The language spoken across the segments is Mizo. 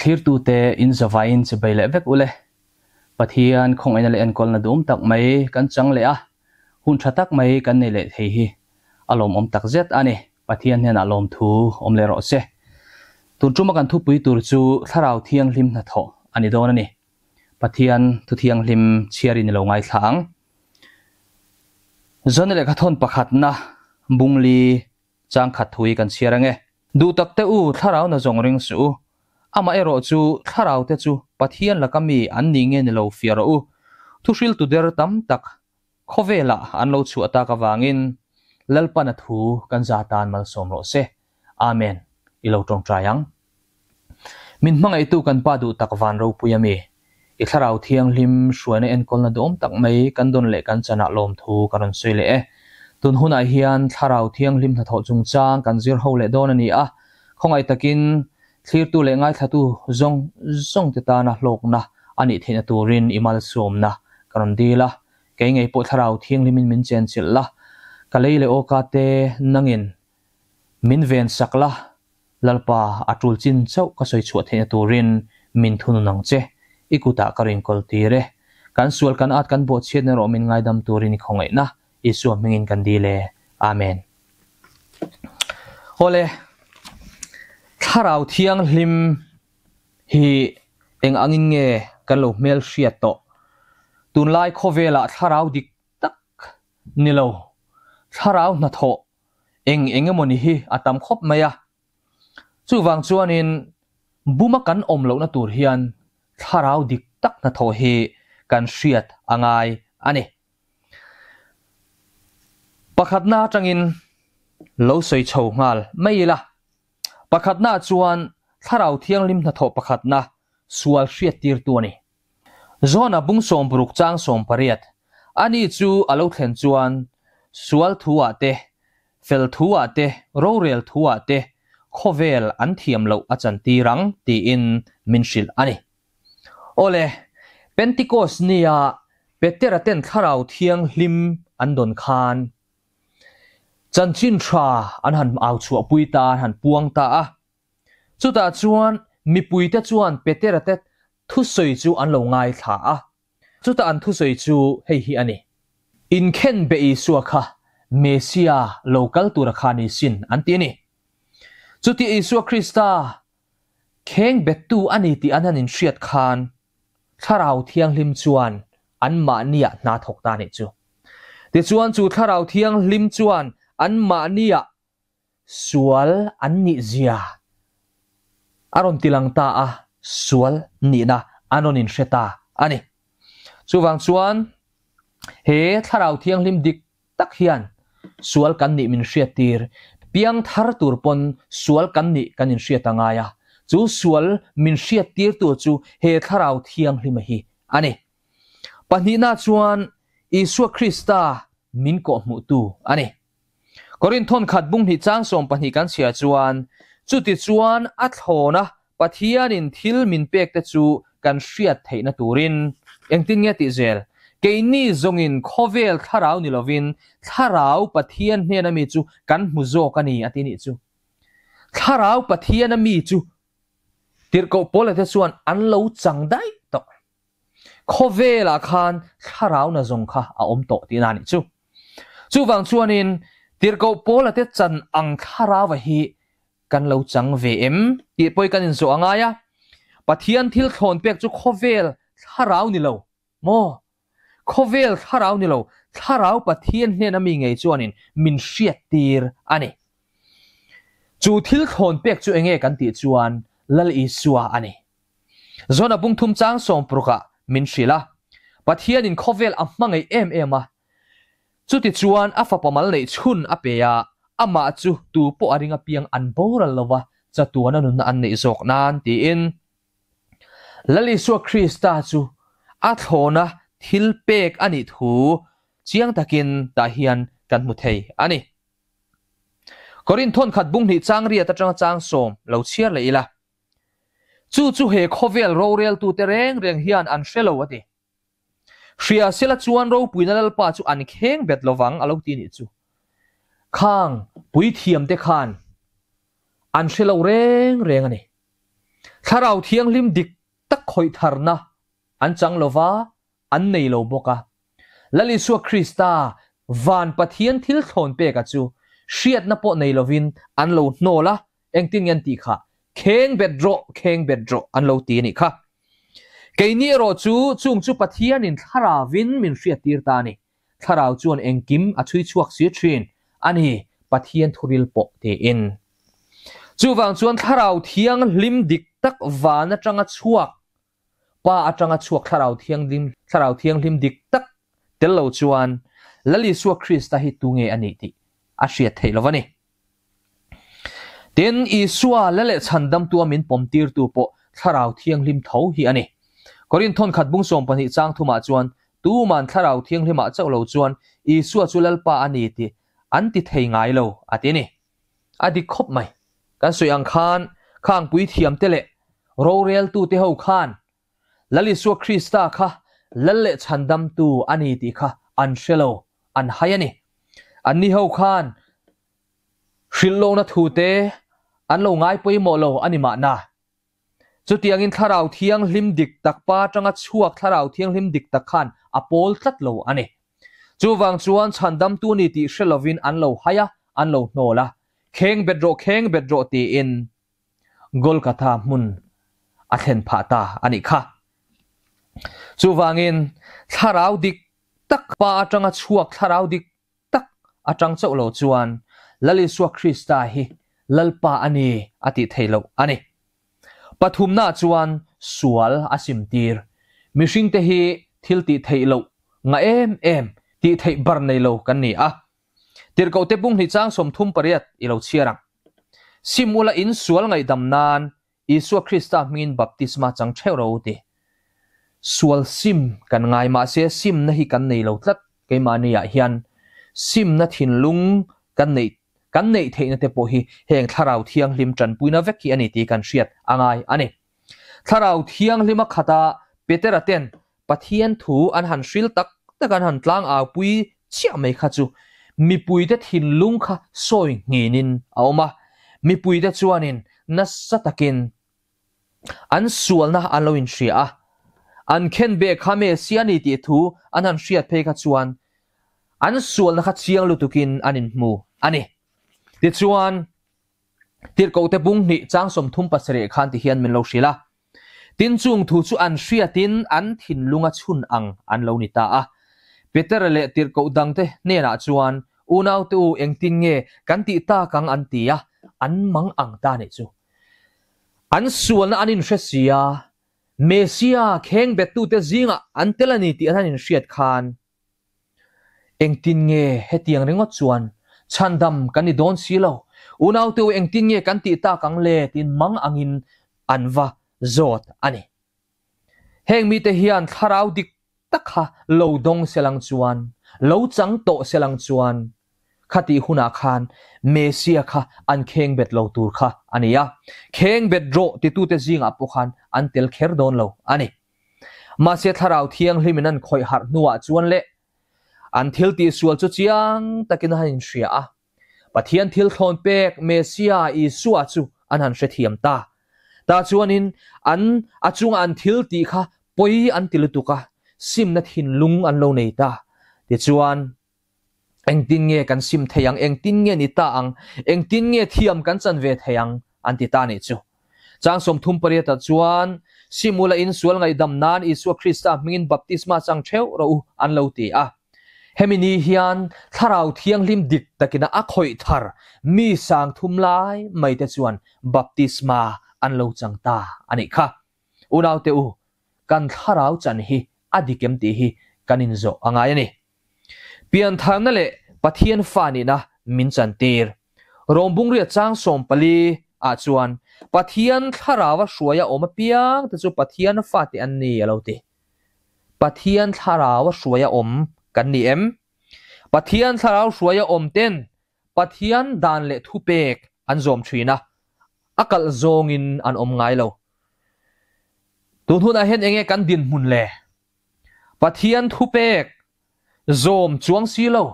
Thlirtute in zavaiin chibai leh vek ule. Pathian khawngaihna leh enkawlna duhawm tak mai kan chang leh a, hun tha tak mai kan nei leh thei hi a lawmawm tak zet a ni. Pathian hnenah lawmthu awm leh rawh se. Tun tuma kan thupui tur chu Thlarau Thianghlim hnathawh a ni dawn a ni. Pathian thu thianghlim chhiarin i lo ngaithla ang. Zone lehkhathawn pakhatna Bungli Changkhat thu hi kan chhiar ange. Duh tak te u, thlarau na zawng ring suh u. Amah erawh chu thlarau te chu Pathian laka mi an ni nge ni lo fiah rawh u. Thuhriltu der tam tak khawvelah an lo chhuah tak avangin Lalpan a thu kan za tan malsawm rawh se. Amen. I lo tawngtai ang. Min hmangaihtu kan Pa duh tak van ropui a mi. I thlarau thianghlim hruaina enkawlna duhawm tak mai kan dawn leh kan chanah lawmthu ka rawn sawi leh e. Tun hunah hian thlarau thianghlim hnathawh chungchang kan zir ho leh dawn a ni a, khawngaih takin thlirtu leh ngaithlatu zawng zawng te tana hlawkna a nih theihna turin i malsawmna ka rawn dil a. Kei ngei pawh thlarau thianghlimin min chenchilh la, ka lei leh awka te nangin min ven sak la, Lalpa, a tul chin chauh ka sawi chhuah theihna turin min thunun ang che. I kutah ka rinkawl tir e. Kan sual kan at kan bawhchhiatna erawh min ngaidam turin i khawngaihna Isua hmingin kan dil e. Amen. Awle, Thlarau Thianghlim hi eng angin nge kan lo hmelhriat tawh? Tunlai khawvelah thlarau dik tak ni lo, thlarau hnathawh eng eng emaw ni hi a tam khawp mai a. Chuvang chuanin buma kan awm lohna tur hian thlarau dik tak hnathawh hi kan hriat a ngai a ni. Pakhatna atangin lo sawi chho nghal mai ila. Pakhatna chuan thlarau thianghlim hnathawh pakhatna sual hriattirtu a ni. John-a bung 60 chang 18, Ani chu a lo thlen chuan sual thu-ah te, fel thu-ah te, rorel thu-ah te khawvel an thiam loh a chantir ang tiin min hrilh a ni. Awle, Pentecost nia Petera ten Thlarau Thianghlim an dawn khan chanchin tha an han au chhuahpui ta, an han puang ta a. Chutah chuan mipuite chuan Petera te thusawi chu an lo ngaithla a. Chutah an thusawi chu hei hi a ni, Inkhen be Isua kha Mesia lo kal tura kha ni sin, an ti a ni. Chutia Isua Krista kheng bettu a ni tih an han inhriat khan Thlarau Thianghlim chuan anmahniah hna thawk ta a nih chu. Tichuan chu Thlarau Thianghlim chuan anmahniah Sual an nih zia a rawn ti lang ta a, sual nihna an rawn inhre ta a ni. Chuvang chuan he Thlarau Thianghlim dik tak hian sual kan nih min hriattir, piang thar tur pawn sual kan nih kan inhriat a ngai a, chu sual min hriattirtu chu he Thlarau Thianghlima hi a ni. Pahnihna chuan Isua Krista min kawhhmuhtu a ni. Korinth thawnkhat bung hnih chang 12 kan chhia chuan, Chutichuan a thlawna Pathianin thil min pekte chu kan hriat theihna turin engtin nge tih zel? Keini zawngin khawvel thlarau ni lovin thlarau Pathian hnena mi chu kan hmu zawk a ni a ti nih chu. Thlarau Pathiana mi chu tirhkoh Paula te chuan an lo chang daih tawh. Khawvelah khan thlarau na zawng kha a awm tawh tihna a nih chu. Chuvang chuanin Tirhkoh Paula te chan ang thlarauva hi kan lo chang ve em tih pawh hi kan inzawh a ngai a. Pathian thil thlawn pek chu khawvel thlarau ni lo maw? Khawvel thlarau ni lo, thlarau Pathian hnena mi ngei chuanin min hriattir a ni. Chu thil thlawn pek chu enge kan tih chuan Lal Isua a ni. Zona bung thum chang 60 ah min hrilh a, Pathianin khawvel a hmangaih em em a, chuti chuan a fapa mal neih chhun a pe a, amah chu tu pawh a ring apiang an boral lo va, chatuana nunna an neih zawk nan tiin Lal Isua Krista chu a thlawna thil pek a nih thu chiang takin tah hian kan hmu thei a ni. Korinth thawnkhat bung hnih chang riat atanga chang 10 lo chhiar leh ila. Chu chu he khawvel roreltute reng reng hian an hre lo a ti. Hria sela chuan ropuina Lalpa chu an kheng bet lovang a lo ti nih chu. Khang puithiamte khan an hre lo reng reng a ni. Thlarau Thianghlim dik tak khawih tharna an chang lo va, an nei lo bawk a. Lal Isua Krista van Pathian thil thlawn peka chu hriatna pawh nei lovin an lo hnawl a, engtin nge an tih kha? Kheng bet rawh, kheng bet rawh an lo ti a nih kha. Keini erawh chu chung chu Pathianin Thlarauvin min hriattir ta a ni. Thlarau chuan engkim a chhui chhuak si thin a ni, Pathian thuril pawh tiin. Chuvang chuan Thlarau Thianghlim dik tak van atanga chhuak, Pa atanga chhuak Thlarau Thianghlim, Thlarau Thianghlim dik tak tel lo chuan Lal Isua Krista hi tunge a nih tih a hriat theih lo a ni. Tin, Isua la leh chhandamtua min pawmtirtu pawh Thlarau Thianghlim tho hi a ni. Korinth thawnkhat bung 12 chang thumah chuan, Tuman Thlarau Thianghlimah chauh lo chuan Isua chu Lalpa a ni tih an ti thei ngai lo, a ti a ni. A dik khawp mai. Kan sawi ang khan, khangpui thiamte leh roreltute ho khan Lal Isua Krista kha Lal leh Chhandamtu a ni tih kha an hre lo, an hai a ni. Anni ho khan hrilh lohna thu te an lo ngai pawimawh lo a ni mahna. Chutiangin Thlarau Thianghlim dik tak pa atanga chhuak Thlarau Thianghlim dik tak khan a pawl tlat lo a ni. Chuvang chuan Chhandamtu ni tih hre lovin an lo hai a, an lo hnawl a, Kheng bet rawh, kheng bet rawh tiin Golkatha hmun a thlen phah ta a nih kha. Chuvangin thlarau dik tak pa atanga chhuak thlarau dik tak atang chauh lo chuan Lal Isua Krista hi Lalpa a ni a tih theih loh a ni. Pathumna chuan sual a simtir. Mihringte hi thil tih theih loh ngah em em, tih theih bar nei lo kan ni a. Tirhkohte bunghnih chang 38 i lo chhiar ang. Sim ula in sual ngaihdam nan Isua Krista hmingin baptisma chang theuh ro ti. Sual sim kan ngai mahse simna hi kan nei lo tlat keimahni ah hian simna thinlung kan neih kan neih theihna te pawh hi heng Thlarau Thianghlim tanpuina vek hi a ni tih kan hriat a ngai a ni. Thlarau Thianghlim a khat a Petera ten Pathian thu an han hril tak tak an han tlang au pui chiah mai kha chu mipuite thinlung kha sawi nghinin a awm a, mipuite chuanin nasa takin an sualna an lo inhria a, an khenbeh kha Messia a ni tih thu an han hriat phei kha chuan an sualna kha chiang lutukin an inhmu a ni. Tichuan, Tirhkohte bung hnih chang 37 khan tihian min lo hrilh a. Tin chung thu chu an hriatin an thinlunga chhun ang an lo ni ta a. Petera leh tirhkoh dangte hnenah chuan, Unaute u, engtin nge kan tih tak ang an ti a, an mang ang ta nih chu. An sualna an inhre si a, Messia khengbettute zingah an tel a ni tih an han inhriat khan, Engtin nge hetiang ringawt chuan chhandam kan ni dawn si lo? Unaute u engtin nge kan tih tak ang le? tiin mang angin an va zawt a ni. Heng mite hian thlarau dik tak kha lo dawng selang chuan, lo chang tawh selang chuan khatih hunah khan Messia kha an kheng bet lo tur kha a ni a. Kheng bet rawh titute zingah pawh khan an tel kher dawn lo a ni. Mahse Thlarau Thianghlimin an khawih harh hnuah chuan leh an thil tihsual chu chiang takin an han inhria a, Pathian thil thlawn pek Messia Isua chu an han hrethiam ta. Tah chuanin an a chunga an thil tih kha pawi an ti lutuk a, simna thinlung an lo nei ta. Tichuan, engtin nge kan sim thei ang, engtin nge ni ta ang, engtin nge thiam kan chan ve thei ang, an ti ta nih chu. Chang 38 ah chuan, Simula in sual ngaihdam nan Isua Krista hmingin baptisma chang theuh rawh u, an lo ti a. Hemi ni hian Thlarau Thianghlim dik takina a khawih thar mi 3000 lai mai te chuan baptisma an lo chang ta a nih kha. Unaute u, kan thlarau chan hi a dik em tih hi kan inzawh a ngai a ni. Piantharna leh Pathian fa nihna min chantir. Rawmbungria chang 14 ah chuan Pathian thlarau a hruai a awm apiang te chu Pathian fate an ni a lo ti. Pathian thlarau a hruai a awm kan ni em? Pathian thlarau hruai a awm ten Pathian dan leh thupek an zawm thin a, a kalh zawngin an awm ngai lo. Tun hunah hian enge kan dinhmun le? Pathian thupek zawm chuang si lo,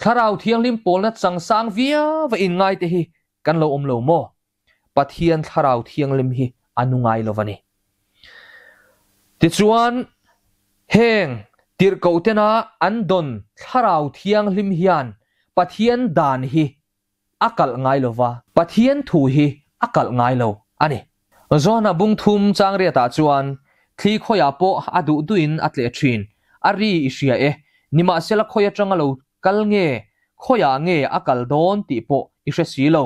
Thlarau Thianghlim pawlna changsang viau va inngai te hi kan lo awm lo maw? Pathian Thlarau Thianghlim hi a nu ngai lo a ni. Tichuan, heng tirhkohtena an dawn Thlarau Thianghlim hian Pathian dan hi a kalh ngai lo va, Pathian thu hi a kalh ngai lo a ni. Johana bung thum chang riatah chuan thli khawiah pawh a duh duhin a tleh thin, a ri i hria e, nimahsela khawi atanga lo kal nge, khawiah nge a kal dawn tih pawh i hre si lo.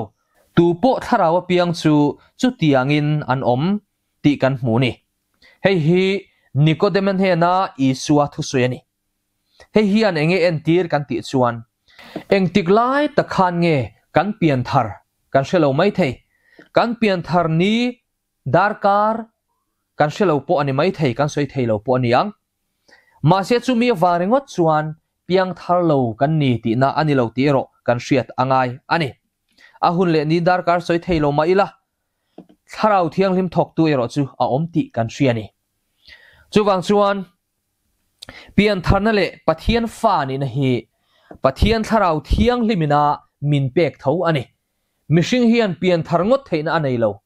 Tu pawh thlarau apiang chu chutiangin an awm tih kan hmu ni. Hei hi Nikodema hnena Isua thusawi a ni. Hei hian enge entir kan tih chuan engtik lai tak khan nge kan pian thar kan hre lo mai thei. Kan pian thar ni darkar kan hre lo pawh a ni mai thei, kan sawi thei lo pawh a ni ang. Mahse chumi avang ringawt chuan piang thar lo kan ni tihna a ni lo tih erawh kan hriat a ngai a ni. A hun leh ni darkar sawi thei lo mah ila, Thlarau Thianghlim thawktu erawh chu a awm tih kan hria a ni. Chuvang chuan Piantharna leh Pathian fa nihna hi Pathian Thlarau Thianghlimina min pek tho a ni. Mihring hian pianthar ngawt theihna a nei lo.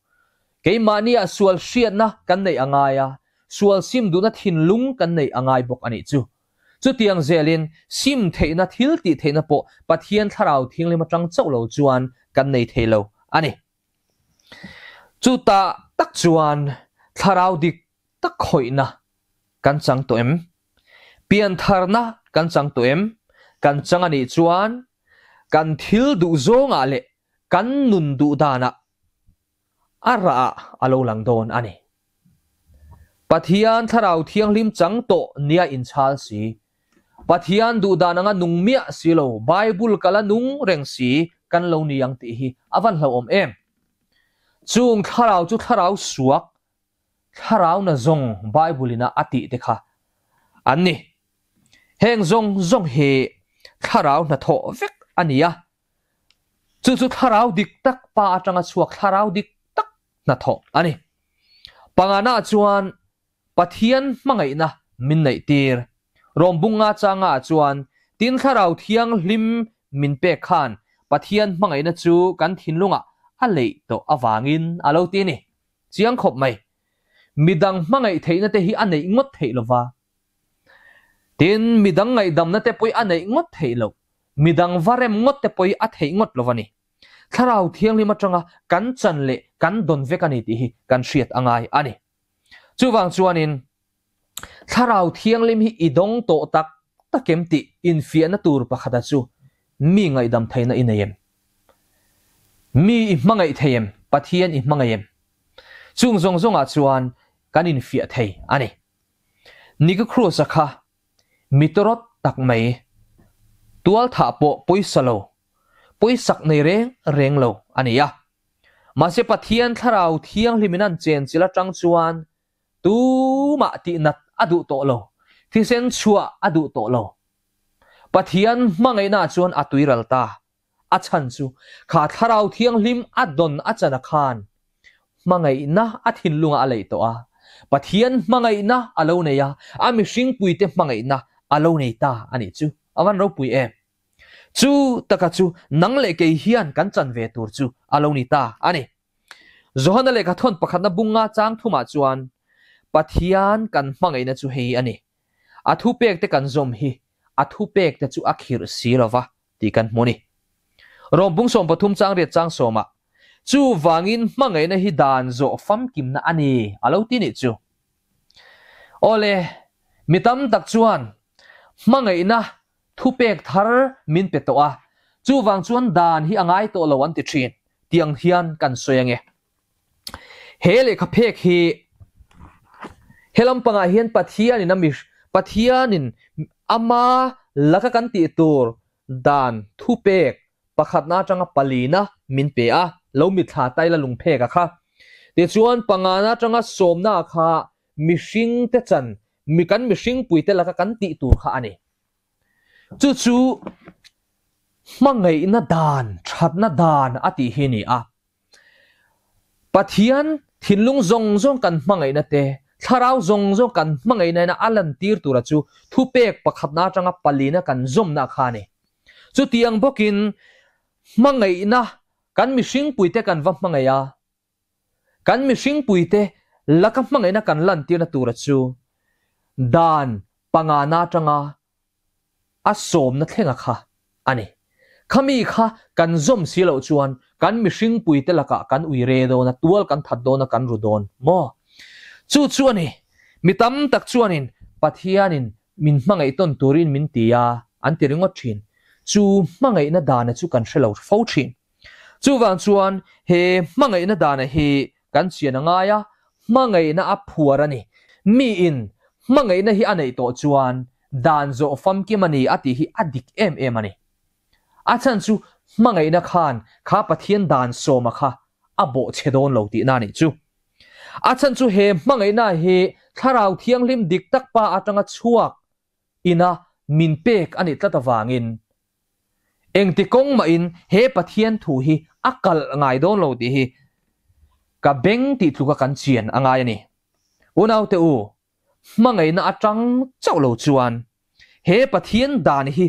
Keimahnia sual hriatna kan neih a ngai a, sual sim duhna thinlung kan neih a ngai bawk a nih chu. Chutiang zelin sim theihna thil tih theihna pawh Pathian Thlarau Thianghlim atang chauh lo chuan kan nei thei lo a ni. Chutah tak chuan Thlarau dik tak khawihna kan chang tawh em? Piantharna kan chang tawh em? Kan chang a nih chuan kan thil duh zawngah leh kan nun duh danah a rah a lo lang dawn a ni. Pathian Thlarau Thianghlim chang tawh nia inchhal si, Pathian duh dan anga nung miah si lo, Bible kala nung reng si kan lo ni ang tih hi a van hlauhawm em? Chung thlarau chu thlarau suak Thlarau na zawng Bible in a a tih te kha an ni. Heng zawng zawng hi thlarau hnathawh vek a ni a, chu chu thlarau dik tak pa atanga chhuak thlarau dik tak hnathawh a ni. Pangana chuan Pathian hmangaihna min neih tir. Rawmbunga changa ah chuan tin thlarau thianghlim min pek khan Pathian hmangaihna chu kan thinlungah a leih tawh avangin a lo ti a ni. Chiang khawp mai. Midang hmangaih theihna te hi a neih ngawt theih lova. Tin, midang ngaihdamna te pawh hi a neih ngawt theih loh. Midang va rem ngawt te pawh hi a theih ngawt lova ni. Thlarau Thianghlim atanga kan chan leh kan dawn vek a ni tih hi kan hriat a ngai a ni. Chuvang chuanin, Thlarau Thianghlim hi i dawng tawh tak tak em tih infiahna tur pakhata chu mi ngaihdam theihna i nei em? Mi i hmangaih thei em? Pathian i hmangaih em? Chung zawng zawngah chuan kan infiah thei a ni. Nika Cruz-a kha mi tawrawt tak mai, tualthah pawh pawisa lo, pawisak nei reng reng lo a ni a. Mahse Pathian Thlarau Thianghlimin an chenchilh atang chuan Tumah tihnat a duh tawh lo, thisen chhuah a duh tawh lo. Pathian hmangaihnaah chuan a tuiral ta. A chhan chu kha Thlarau Thianghlim a dawn a chana khan hmangaihna a thinlungah a leih tawh a, Pathian hmangaihna a lo nei a, a mihringpuite hmangaihna a lo nei ta a nih chu. A van ropui em! Chu taka chu nang leh kei hian kan chan ve tur chu a lo ni ta a ni. Johana lehkha thawn pakhatna bunga chang thumah chuan, Pathian kan hmangaihna chu hei a ni. A thupekte kan zawm hi a thupekte chu a khirh si lo va tih kan hmu a ni. Rom bung 13 chang riat chang sawmah, Chuvangin hmangaihna hi dan zawh famkimna a ni a lo ti nih chu. Awle, mi tam tak chuan hmangaihna Thupek thar min pe tawh a, chuvang chuan dan hi a ngai tawh lo an ti thin, tiang hian kan sawi ange. He lehkha phek hi he lampangah hian Pathianin a mi Pathianin ama laka kan tih tur dan thupek pakhatna atanga palina min pe a, lo mitthla ta ila lungphek a kha. Tichuan pangana atanga sawmna kha mihringte chan mi kan mihringpuite laka kan tih tur kha a ni. Chu chu hmangaihna dan, thatna dan a tih hi a ni a. Pathian thinlung zawng zawng kan hmangaihna te, thlarau zawng zawng kan hmangaihna ina a lantir tura chu thupek pakhatna atanga palina kan zawmna kha a ni. Chutiang bawkin hmangaihna kan mihringpuite kan va hmangaih a. Kan mihringpuite laka hmangaihna kan lantirna tura chu dan pangana atanga a sawmna thlenga kha a ni. Khami kha kan zawm si loh chuan kan mihringpuite lakah kan ui re dawn a, tual kan that dawn a, kan ru dawn maw? Chu chu a ni. Mi tam tak chuanin Pathianin min hmangaih tawn turin min ti a, an ti ringawt thin. Chu hmangaihna dana chu kan hre lo fo thin. Chuvang chuan he hmangaihna dana hi kan chian a ngai a, hmangaihna a phuar a ni. Miin hmangaihna hi a neih tawh chuan dan zawh famkim a ni a tih hi a dik em em a ni. A chhan chu hmangaihna khan kha Pathian dan sawma kha a bawh chhe dawn lo tihna a nih chu. A chhan chu he hmangaihna hi Thlarau Thianghlim dik tak pa atanga chhuak ina min pek a nih tlat avangin Engti kawng mahin he Pathian thu hi a kalh ngai dawn lo tih hi ka beng tih tluka kan chian a ngai a ni. Unaute u, hmangaihna atang chauh lo chuan he Pathian dan hi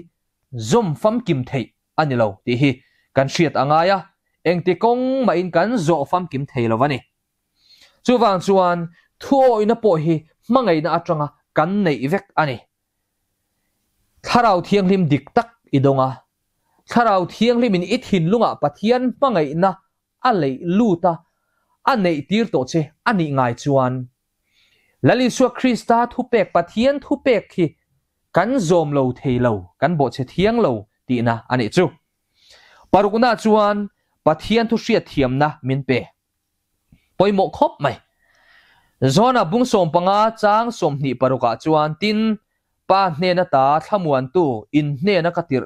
zawm famkim theih a ni lo tih hi kan hriat a ngai a, engti kawng mahin kan zawh famkim thei lo a ni. Chuvang chuan thuawihna pawh hi hmangaihna atanga kan neih vek a ni. Thlarau Thianghlim dik tak i dawng a. Thlarau Thianghlimin i thinlungah Pathian hmangaihna a leih lut a, a neihtir tawh che a nih ngai chuan, Lal Isua Krista thupek Pathian thupek hi kan zawm lo thei lo, kan bawhchhe thiang lo tihna a nih chu. Parukna chuan Pathian thu hriatthiamna min pe. Pawimawh khawp mai. John-a bung 15 chang 26 ah chuan tin, Pa hnen ata thlamuantu in hnena ka tirh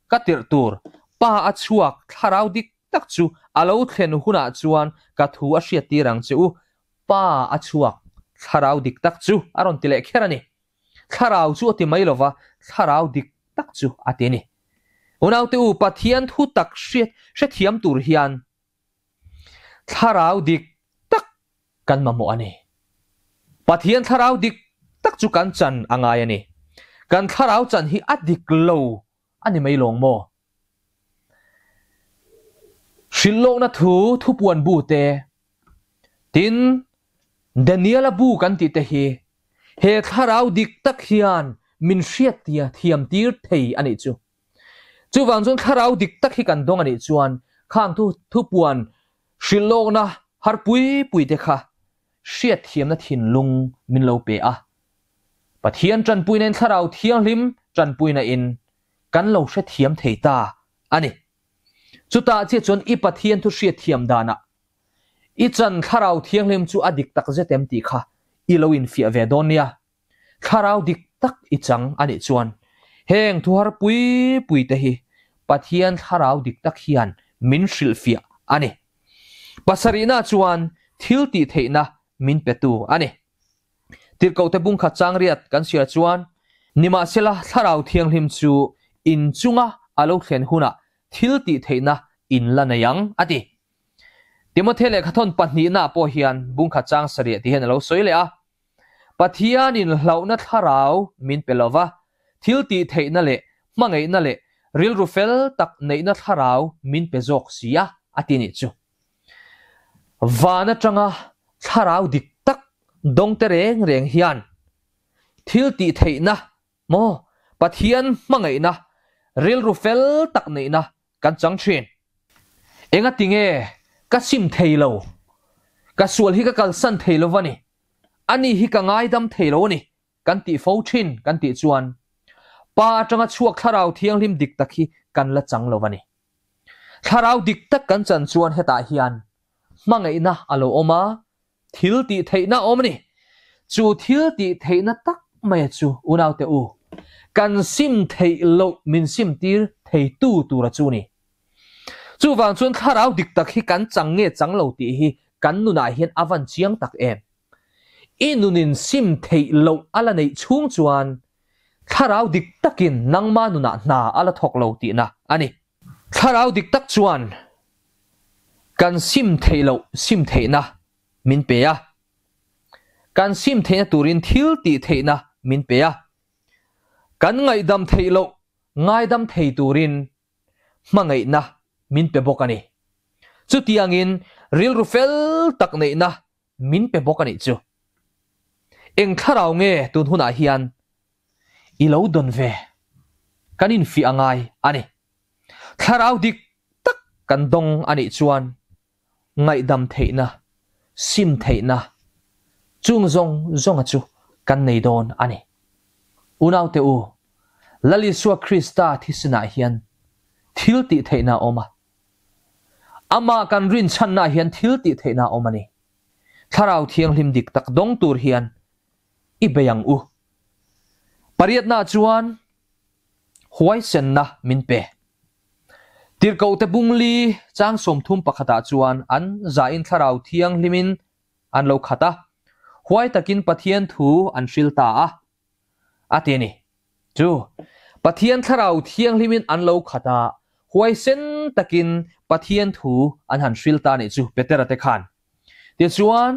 ka tirh tur Pa a chhuak thlarau dik tak chu a lo thlen hunah chuan ka thu a hriattir ang che u. Pa a chhuak thlarau dik tak chu a rawn ti leh kher a ni. Thlarau chu a ti mai lova, thlarau dik tak chu a ti a ni. Unaute u, Pathian thu tak hriat hrethiam tur hian Thlarau dik tak kan mamawh a ni. Pathian thlarau dik tak chu kan chan a ngai a ni. Kan thlarau chan hi a dik lo a ni mai lawng maw? Hrilhlawkna thu thupuan bu te, tin Daniela bu kan tih te hi he thlarau dik tak hian min hriat thiam tir thei a nih chu. Chuvang chuan thlarau dik tak hi kan dawng a nih chuan khang thu thupuan hrilhlawkna har pui pui te kha hriatthiamna thinlung min lo pe a. Pathian tanpuina in thlarau thianghlim tanpuina in kan lo hrethiam thei ta a ni. Chutah chiah chuan i Pathian thu hriatthiam danah i chan thlarau thianghlim chu a dik tak zet em tih kha i lo infiah ve dawn nia. Thlarau dik tak i chang a nih chuan heng thuhar pui pui te hi Pathian thlarau dik tak hian min hrilhfiah a ni. Pasarihna chuan thil tih theihna min petu a ni. Tirhkohte bungkhat chang riat kan hria chuan, Nimahsela thlarau thianghlim chu in chunga a lo thlen hunah thil tih theihna in la nei ang, a ti. Timothy lehkhathawn pahnihna pawh hian bungkhat chang sarih ti hian a lo sawi leh a. Pathianin hlauhna thlarau min pe lova, thil tih theihna leh hmangaihna leh rilru fel tak neihna thlarau min pe zawk si a, a ti nih chu. Van atanga thlarau dik tak dawngte reng reng hian thil tih theihna maw Pathian hmangaihna, rilru fel tak neihna kan chang thin. Enga tinge ka sim thei lo? Ka sual hi ka kalsan thei lo va ni. Ani hi ka ngaidam thei lo a ni kan tih fo thin kan tih chuan Pa atanga chhuak thlarau thianghlim dik tak hi kan la chang lo va ni. Thlarau dik tak kan chan chuan hetah hian hmangaihna a lo awm a, Thil tih theihna awm a ni. Chu thil tih theihna tak maia chu unaute u, kan sim theih loh min sim tir theitu tura chu ni. Chuvang chuan thlarau dik tak hi kan chang nge chang lo tih hi kan nunah hian a van chiang tak em. I nunin sim theih loh a la neih chhung chuan thlarau dik takin nangma nunah hna a la thawk lo tihna a ni. Thlarau dik tak chuan kan sim theih loh sim theihna min pe a, kan sim theihna turin thil tih theihna min pe a, kan ngaihdam theih loh ngaidam thei turin hmangaihna min pe bawk a ni. Chutiangin Rilru fel tak neihna min pe bawk a nih chu. Eng thlarau nge tun hunah hian i lo dawn ve? Kan infiah a ngai a ni. Thlarau dik tak kan dawng a nih chuan ngaihdam theihna, sim theihna chung zawng zawnga chu kan nei dawn a ni. Unaute u, Lal Isua Krista thisenah hian thil tih theihna a awm a. Amah kan rinchhannaah hian thil tih theihna a awm a ni. Thlarau Thianghlim dik tak dawng tur hian i bei ang u. Pariatnaah chuan huaisenna min pe. Tirhkohte bungli chang 31 ah chuan an zain Thlarau Thianghlimin an lo khat a, huai takin Pathian thu an hril ta a, a ti a ni. Chu Pathian Thlarau Thianghlimin an lo khat a, huaisen takin Pathian thu an han hril ta a nih chu Petera te khan. Tichuan,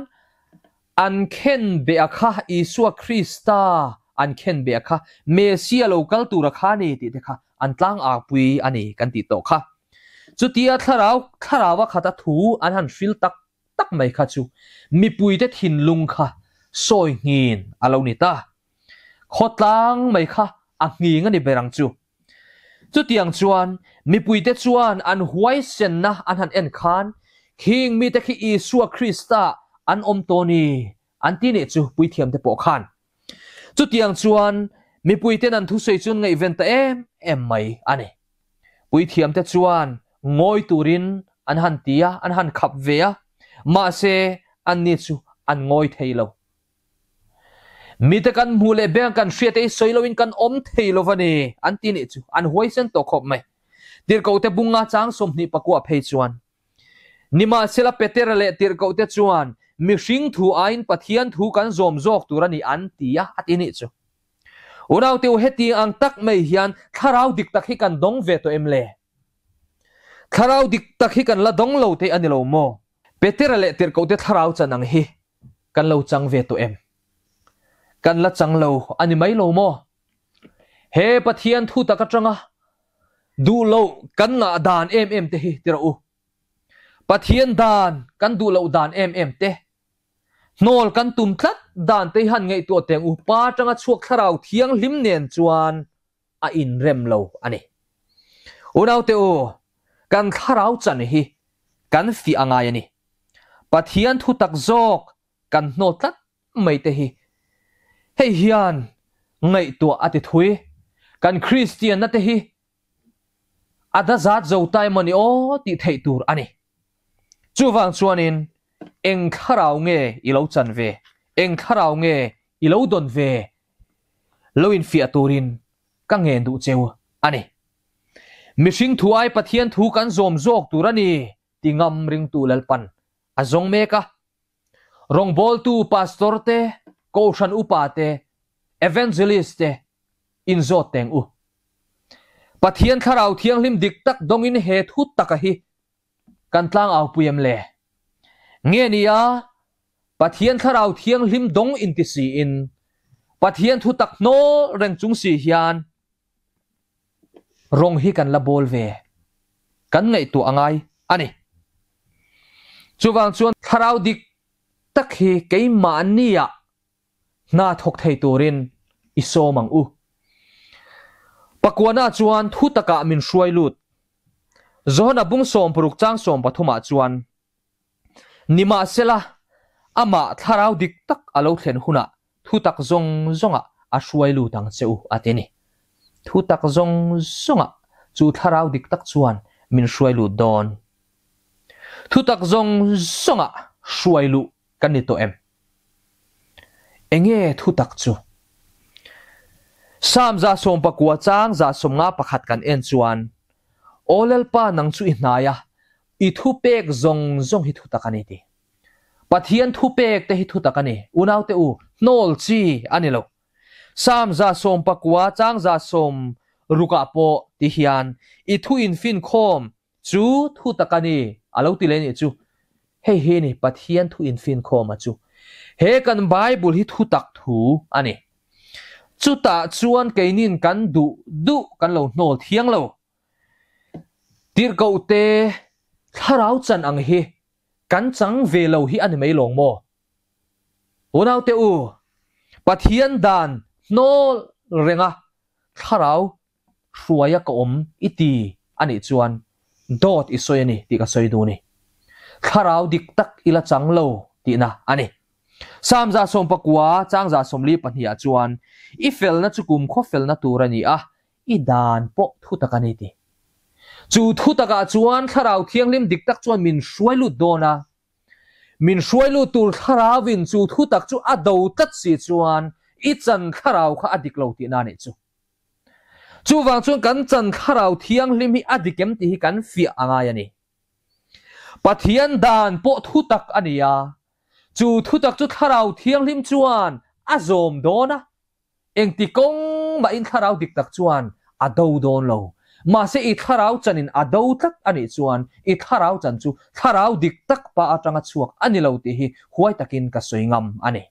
An khen beh a kha Isua Krista an khen beh a kha Messia lo kal tur a kha a ni tih te kha an tlang arpui a ni kan tih tawh kha. Chutia thlarau thlarau a khat a thu an han hril tak tak mai kha chu mipuite thinlung kha sawi nghin a lo ni ta. Khawtlang mai kha a nghing a ni ber ang chu. Chutiang chuan mipuite chuan an huaisenna an han en khan khing mite khi Isua Krista an awm tawh ni an ti nih chu puithiamte pawh khan. Chutiang chuan mipuiten an thusawi chu an ngaihven ta em em mai a ni. Puithiamte chuan ngawi turin an han ti a, an han khap ve a, mahse anni chu an ngawi thei lo. Mite kan hmuh leh beng kan hriat ei sawi loin kan awm thei lo va ni, an ti nih chu. An huaisen tawh khawp mai. Tirhkohte bunga chang 24 phei chuan, Nimahsela Petera leh tirhkohte chuan, Mihring thu aiin Pathian thu kan zawm zawk tur a ni, an ti a, a ti nih chu. Unaute u, heti ang tak mai hian thlarau dik tak hi kan dawng ve tawh em le? Thlarau dik tak hi kan la dawng lo teh a ni lo maw? Petera leh tirhkohte thlarau chan ang hi kan lo chang ve tawh em? Kan la chang lo a ni mai lo maw? He Pathian thu tak atanga duh loh kan ngah dan em em te hi ti rawh u. Pathian dan kan duh loh dan em em te, hnawl kan tum tlat dan te hi han ngaihtuah teng u. Pa atanga chhuak thlarau thianghlim nen chuan a inrem lo a ni. Unaute u, kan thlarau chan hi kan fiah a ngai a ni. Pathian thu tak zawk kan hnaw tlat mai te hi hei hian ngaihtuah a ti thui. Kan Kristianna te hi a dazat zo ta emaw ni aw tih theih tur a ni. Chuvang chuanin eng thlarau nge i lo chan ve, eng thlarau nge i lo dawn ve lo infiah turin ka ngen duh cheu a ni. Mihring thu ai Pathian thu kan zawm zawk tur a ni ti ngam ringtu Lalpan a zawng mek a. Rawngbawltu Pastor te, Kohhran upa te, Evangelist te inzawt teng u. Pathian Thlarau Thianghlim dik tak dawngin he thu taka hi kan tlangau pui em le? Nge nia Pathian Thlarau Thianghlim dawng inti siin Pathian thu tak hnawl reng chung si hian rawng hi kan la bawl ve kan ngaihtuah a ngai a ni. Chuvang chuan Thlarau dik tak hi keimahnia hna thawk thei turin i sawm ang u. Pakuana chuan thu takah min hruai lut. Johana bung 60 chang 13 ah chuan, Nimahsela, amah thlarau dik tak a lo thlen hunah thu tak zawng zawngah a hruai lut ang che u, a ti a ni. Thu tak zawng zawngah chu thlarau dik tak chuan min hruai lut dawn. Thu tak zawng zawngah hruai luh kan ni tawh em? Enge thu tak chu? Psalm 19 chang 51 kan en chuan, Aw Lalpa nang chu i hnai a, i thupek zawng zawng hi thu tak a ni ti. Pathian thupek te hi thu tak a ni. Unaute u, hnawl chi a ni lo. Psalm 19 chang 60 ah pawh ti hian, I thu infinkhawm Chu thu tak a ni, a lo ti leh nih chu. Hei hi ni Pathian thu infinkhawma chu. He kan Bible hi thu tak thu a ni. Chutah chuan keinin kan duh duh kan lo hnawl thiang lo. Tirhkohte thlarau chan ang hi. kan chang ve lo hi a ni mai lawng maw? Unaute u, Pathian dan hnawl renga thlarau hruaia ka awm i ti a nih chuan dawt i sawi a ni tih ka sawi duh ni. Thlarau dik tak i la chang lo tihna a ni. Psalm 19 chang 42 ah chuan, I felna chu kumkhaw felna tur a ni a, i dan pawh thutak a ni ti. Chu thutakah chuan Thlarau Thianghlim dik tak chuan min hruai lut dawn a. Min hruai lut tur Thlarauin chu thutak chu a do tlat si chuan i chan Thlarau kha a dik lo tihna a nih chu. Chuvang chuan kan chan Thlarau Thianghlim hi a dik em tih hi kan fiah a ngai a ni. Pathian dan pawh thutak a ni a, chu thutak chu Thlarau Thianghlim chuan a zawm dawn a, Engti kawng mahin thlarau dik tak chuan a do dawn lo. Mahse i thlarau chanin a do tlat a nih chuan i thlarau chan chu thlarau dik tak pa atanga chhuak a ni lo tih hi huai takin ka sawi ngam a ni.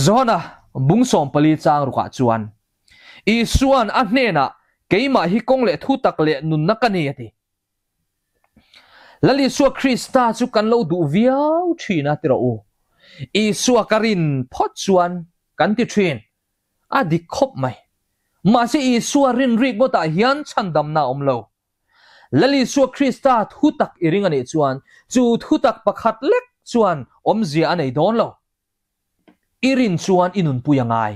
Johana bung 14 chang rukah chuan Isua'n a hnenah Keimah hi kawng leh thu tak leh nunna ka ni a ti. Lal Isua Krista chu kan lo duh viau thin a ti rawh u. Isua ka rin phawt chuan kan ti thin. A dik khawp mai. Mahse Isua rin rik ngawtah hian chhandamna a awm lo. Lal Isua Krista thu tak i ring a nih chuan chu thutak pakhat lek chuan awmzia a nei dawn lo. I rin chuan i nunpui a ngai.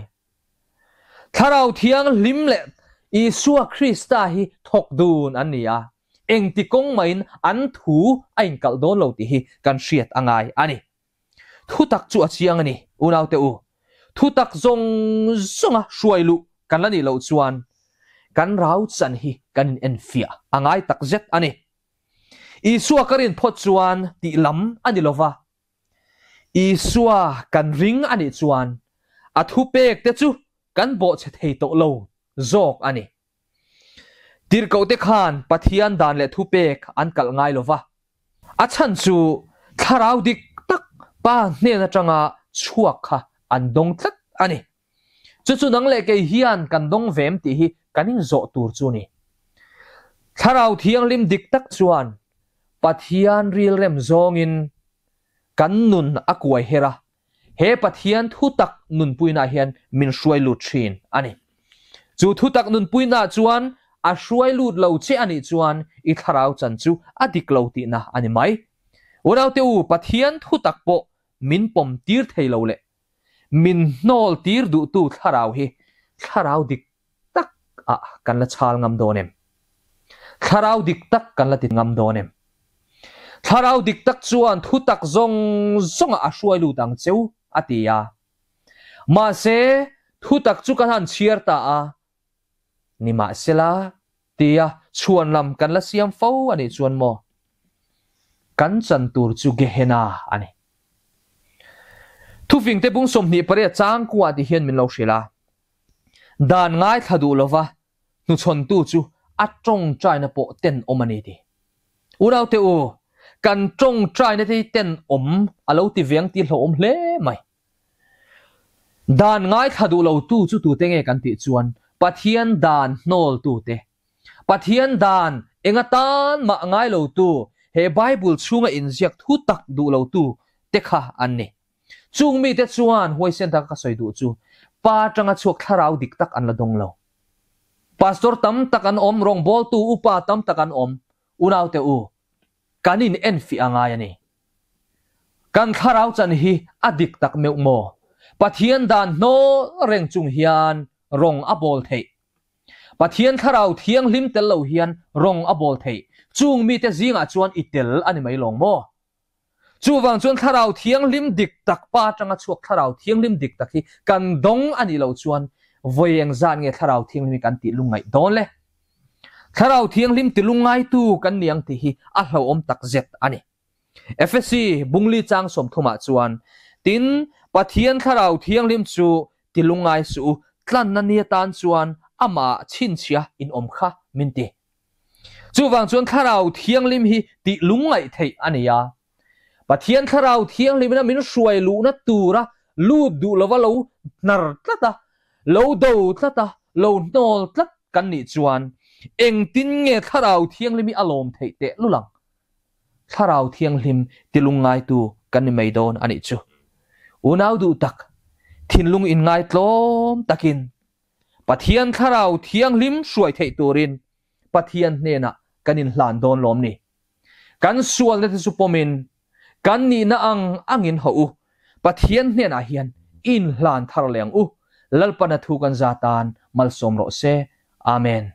Thlarau Thianghlim leh Isua Krista hi thawk dun an ni a, engti kawng mahin an thu a inkalh dawn lo tih hi kan hriat a ngai a ni. Thutak chu a chiang a ni, unaute u. Thutak zawng zawnga hruai luh kan la nih loh chuan kan rau chan hi kan in enfiah a ngai takzet a ni. Isua ka rin phawt chuan tih lam a ni lova, Isua kan ring a nih chuan a thupek te chu kan bawhchhe thei tawh lo zawk a ni. Tirhkohte khan Pathian dan leh thupek an kalh ngai lo va, a chhan chu thlarau dik tak Pa hnen atanga chhuak kha an dawng tlat a ni. Chu chu nang leh kei hian kan dawng vem tih hi kan inzawh tur chu ni. Thlarau Thianghlim dik tak chuan Pathian rilrem zawngin kan nun a kuai her a, he Pathian thutak nunpuinaah hian min hruai lut thin a ni. Chu thutak nunpuinaah chuan a hruai lut lo che a nih chuan i thlarau chan chu a dik lo tihna a ni mai. Unaute u, Pathian thutak pawh min pawm tir thei lo leh Min hnawl tir duhtu thlarau hi thlarau dik tak ah kan la chhal ngam dawn em? Thlarau dik tak kan la ti ngam dawn em? Thlarau dik tak chuan thu tak zawng zawngah a hruai lut ang cheu a ti a. Mahse, thu tak chu kan han chhiar ta a, Nimahsela, tia chhuan lam kan la siam fo a nih chuan maw? Kan chan tur chu Gehenna a ni. Thufingte bung 28 changkua ti hian min lo hrilh a. Dan ngaithla duh lova hnuchhawntu chu a tawngtaina pawh tenawm a ni ti. Unaute u, kan tawngtaina te hi tenawm a lo ti veng tih hlauhawm hle mai. Dan ngaithla duh lo tu chu tute nge kan tih chuan Pathian dan hnawl tute, Pathian dan enga tan mah ngai lo tu, he Bible chhunga inziak thu tak duh lo tu te kha an ni. Chung mite chuan huaisen taka ka sawi duh chu Pa atanga chhuak thlarau dik tak an la dawng lo. Pastor tam tak an awm, rawngbawltu upa tam tak an awm, unaute u, kan in enfiah a ngai a ni. Kan thlarau chan hi a dik tak meuh maw? Pathian dan hnawl reng chung hian rawng a bawl theih. Pathian thlarau thianghlim tel lo hian rawng a bawl theih. Chung mite zingah chuan i tel a ni mai lawng maw? Chuvang chuan thlarau thianghlim dik tak pa atanga chhuak thlarau thianghlim dik tak hi kan dawng a nih loh chuan vawi engzat nge thlarau thianghlim hi kan tih lungngaih dawn le? Thlarau thianghlim ti lungngaitu kan ni ang tih hi a hlauhawm takzet a ni. Efesi bungli chang 30 ah chuan, Tin, Pathian Thlarau Thianghlim chu ti lungngai suh u, tlanna ni atan chuan amah chhinchhia in awm kha min ti. Chuvang chuan Thlarau Thianghlim hi tih lungngaih theih a ni a. Pathian Thlarau Thianghlimina min hruai luhna tura lut duh lova lo hnar tlat a, lo do tlat a, lo hnawl tlat kan nih chuan engtin nge Thlarau Thianghlim hi a lawm theih teh lul ang? Thlarau Thianghlim tilungngaitu kan ni mai dawn a nih chu. Unau duh tak, thinlung inngaitlawm takin Pathian Thlarau Thianghlim hruai theih turin Pathian hnenah kan inhlan dawn lawm ni. Kan sualna te chu pawmin kan nihna ang angin haw u, Pathian hnenah hian inhlan thar leh ang u, Lalpana thu kan za tan malsawm rawh se. Amen.